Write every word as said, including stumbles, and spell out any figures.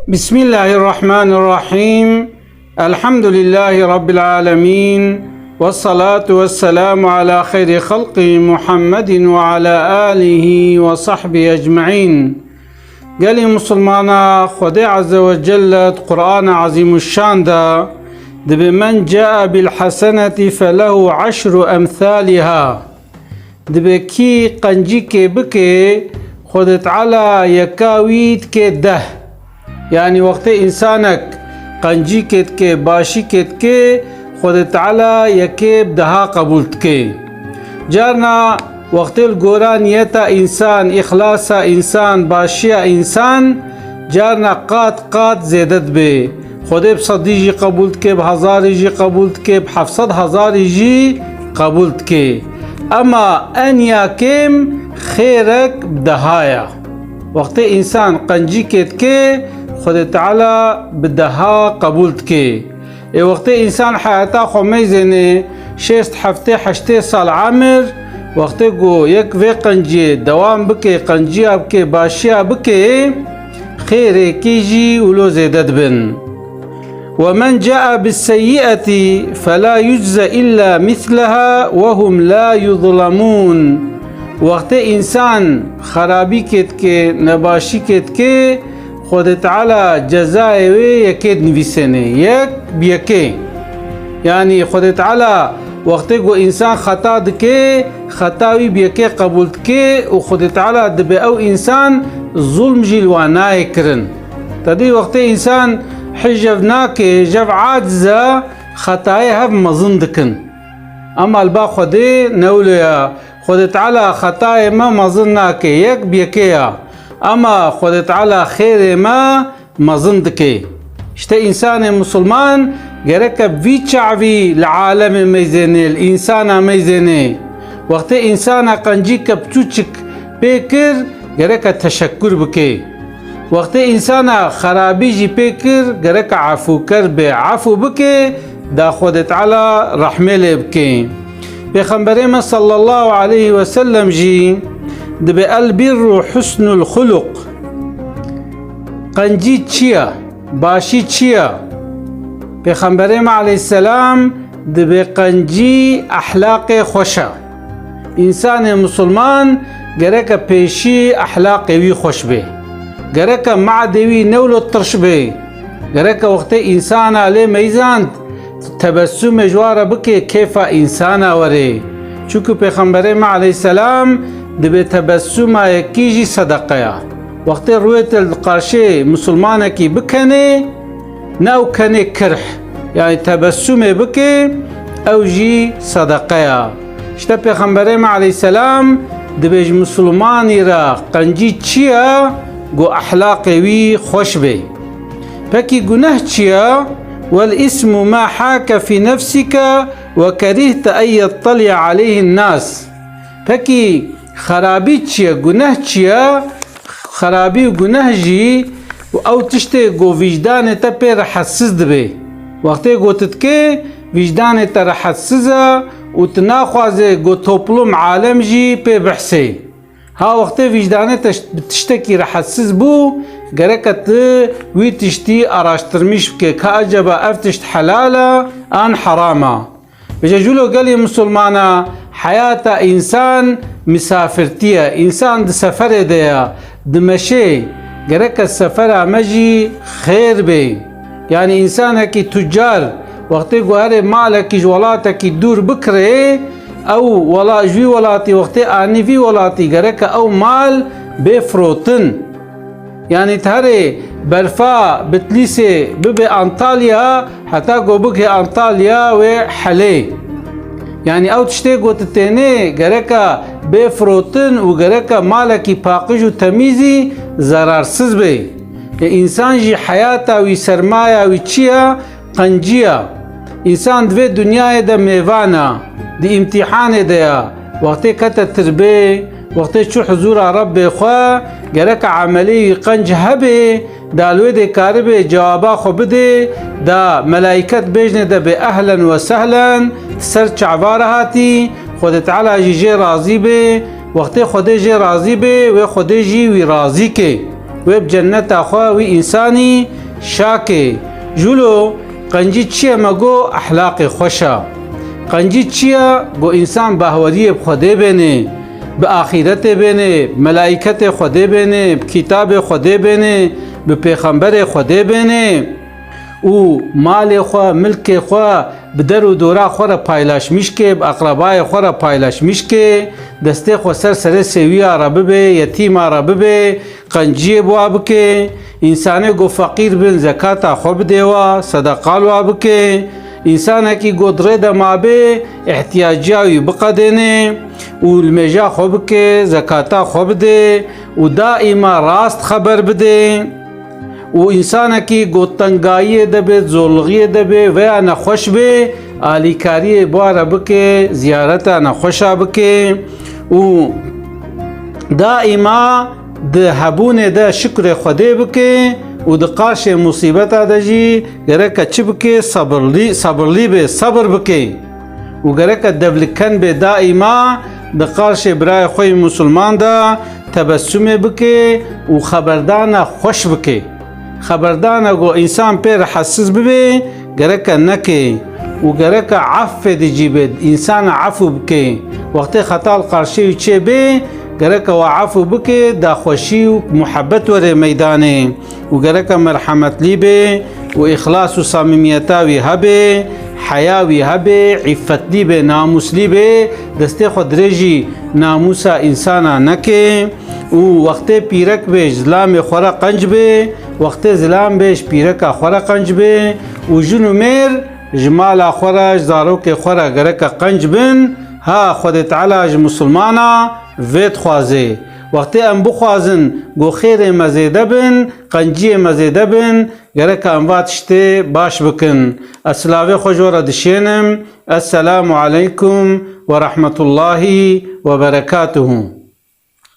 بسم الله الرحمن الرحيم. الحمد لله رب العالمين. والصلاة والسلام على خير خلقه محمد وعلى آله وصحبه أجمعين. Gelî Musulmana, Xwedê Azze ve Celle di Qur'ana Azîmuşşan de dibe, "Men caa bil haseneti felehu eşru emsaliha." Dibe kî qencîkê bike, Xwedê Teala yeka wî dike deh. Yanî wextê însanek qencîkê dike, başîkê dike, Xwedê Teala yekê bi deha qebûl dike. Carna wextê li gora niyeta însan, îxlasa însan, başiya însan, carna qat qat zêde dibe. Xwedê bi sedî jî qebûl dike, bi hezarî jî qebûl dike, bi heft sed hezarî jî qebûl dike. Ema en ya kêm xêrek bi deha ya. Wextê însan qencîkê dike, Xwedê Teala bi deha qebûl dike. Ê wextê însan heyata xwe meyzêne, şêst, heftê, heştê sal emir, wextê ku yek vê qenciyê dewam bike, qenciya bike, başiya bike, xêrêkî jî wilo zêde dibin. "Ve men caa bis seyyi'eti fela yucze illa misleha ve hum la yuzlemûn." Wextê însan xerabîkê dike, nebaşîkê dike, Xwedê Teala cezayê wê yekê dinivîsêne, yek bi yekê. Yanî Xwedê Teala wextê ku însan xeta dike, xeta wî bi yekê qebûl dike û Xwedê Teala dibe ew însan zulm jî li wan nayê kirin. Tedî wextê însan hîç jev nake, jev aciz e, xetayê hev mezin dikin. Ema li ba Xwedê ne wilo ye. Xwedê Teala xetayê me mezin nake, yek bi yekê ya. Ema Xwedê Teala xêrê me mezin dike. Îşte însanê misilman gereke bi vî çavî li alemê meyzêne, li însana meyzêne. Wextê însana qencîke piçûçik pê kir, gereke teşekkur bike. Wextê însana xerabî jî pê kir, gereke efûker be, efû bike, da Xwedê Teala rehmê lê bike. Pêxemberê me sallallahu aleyhi ve sellem jî dibe, "El birru husnul xuluq." Qencî çi ye? Başî çi ye? Pêxemberê me aleyhisselam dibe, "Qencî ehlaqê xweş e." Însanê misilman gereke pêşî ehlaqê wî xweş be. Gereke me'dê wî ne wilo tirş be. Gereke wextê însana lê meyzand, tebessumê ji wan re bike, kêfa însana were. Çunku Pêxemberê me aleyhisselam dibe tebessuma yekî jî sedeqe ya. Wextê rûyê te li qarşê misilmanekî bikenê, ne ew kenê kirh, yanî tebessumê bike, ew jî sedeqe ya. Îşte Pêxemberê me aleyhisselam dibe ji misilmanî re qencî çi ye? Ku ehlaqê wî xweş be. Pekî guneh çi ye? "Wel ismu ma hake fî nefsike ve kerihte en yetteli'a aleyhin nas." Pekî xerabî çi ye? Guneh çi ye? Xerabî û guneh jî ew tiştê ku vîcdanê te pê rehetsiz dibe. Wextê ku tu dikê, vîcdanê te rehetsiz e û tu naxwaze ku toplum, alem jî pê bihsê. Ha wextê vîcdanê te bi tiştekî rehetsiz bû, gereke tu wî tiştî araştirmîş bike ka eceba ev tişt helal e an heram e. Vêca jûlo gelê misilmana, heyata însan misafirtî ye. Însan di seferê de ye, dimeşê. Gereke sefera me jî xêr bê. Yanî însanekî tucar wextê ku herê malekî ji welatekî dûr bikirê, ew wela-, ji wî welatî wextê anî vî welatî, gereke ew mal bê firotin. Yanî tu herê berfa Bitlîsê bibe Antalya, heta ku bigihê Antalya wê helê. Yanî ew tiştê ku tu tênê gereka bê firotin û gereka malekî paqij û temîzî zerarsiz bê. Ê însan jî heyata wî, sermaya wî çi ye? Qenciya. Însan di vê dinyayê de mêvan e, di îmtîhanê de ye. Wextê kete tirbê, wextê çû huzûra Rebbê xwe, gereke emelê wî qenc hebe, da li wê dê karibe cewaba xwe bidê, da melayîket bêjne de bê ehlen we sehlen, ser çava re hatî, Xwedê Teala jî jê razî bê, wextê Xwedê jê razî bê, wê Xwedê jî wî razî kê. Wê bi cenneta xwe wî însanî Şakê, jûlo, qencî çi ye me got, ehlaqê xweş a. Qencî çi ye? Got, însan bahweriyê bi Xwedê bênê, bi axîretê bênê, bi melaîketê Xwedê bênê, bi kitabê Xwedê bênê, bi pêxemberê Xwedê bênê û malê xwe, milkê xwe bi der û dora xwe re paylaşmîş ke, bi eqrebayê xwe re paylaşmîş ke, destê xwe ser serê sêwiya re bibe, yetîma re bibe, qenciyê bi wa bike, însanê ku feqîr bin zekata xwe bidê wa, sedeqa li wa bike, însanekî ku di rê de mabe, îhtiyaciya wî biqedêne û limêja xwe bike, zekata xwe bide û daîma rast xeber bide û însanekî ku tengayiyê de be, zorlixiyê de be veya nexweş be, alîkariyê bi wa re bike, ziyareta nexweşa bike û daîma di hebûnê de şikurê Xwedê bike û di qarşê musîbeta de jî gereke çi bike? Sebirlî, sebirlî be, sebir bike. Û gereke devliken be, daîma di qarşê birayê xwe yê musulman de tebessumê bike û xeberdana xweş bike. Xeberdana ku însan pê rehetsiz bibe, gereke neke û gereke efê di cî bê, însana efû bike. Wextê xeta li qarşê wî çê bê, gereke we efû bike, daxweşî û muhebbet were meydanê û gereke merhemetlî bê û îxlas û samîmiyeta wî hebe, heya wî hebe, îffetlî bê, namûslî bê, destê xwe dirêjî namûsa însana neke û wextê pîrek bê, ji zilamê xwe re qenc bê, wextê zilam bê, ji pîreka xwe re qenc bê û jin û mêr ji mala xwe re, ji zarokê xwe re gereke qenc bin. Ha, Xwedê Teala ji misilmana vê dixwaze. Wextê em bixwazin ku xêrê me zêde bin, qenciyê me zêde bin, gereke em va tiştê baş bikin. Ez silavê xwe ji we re dişênim. Esselamu aleykum ve rahmetullahi ve berekatuhu.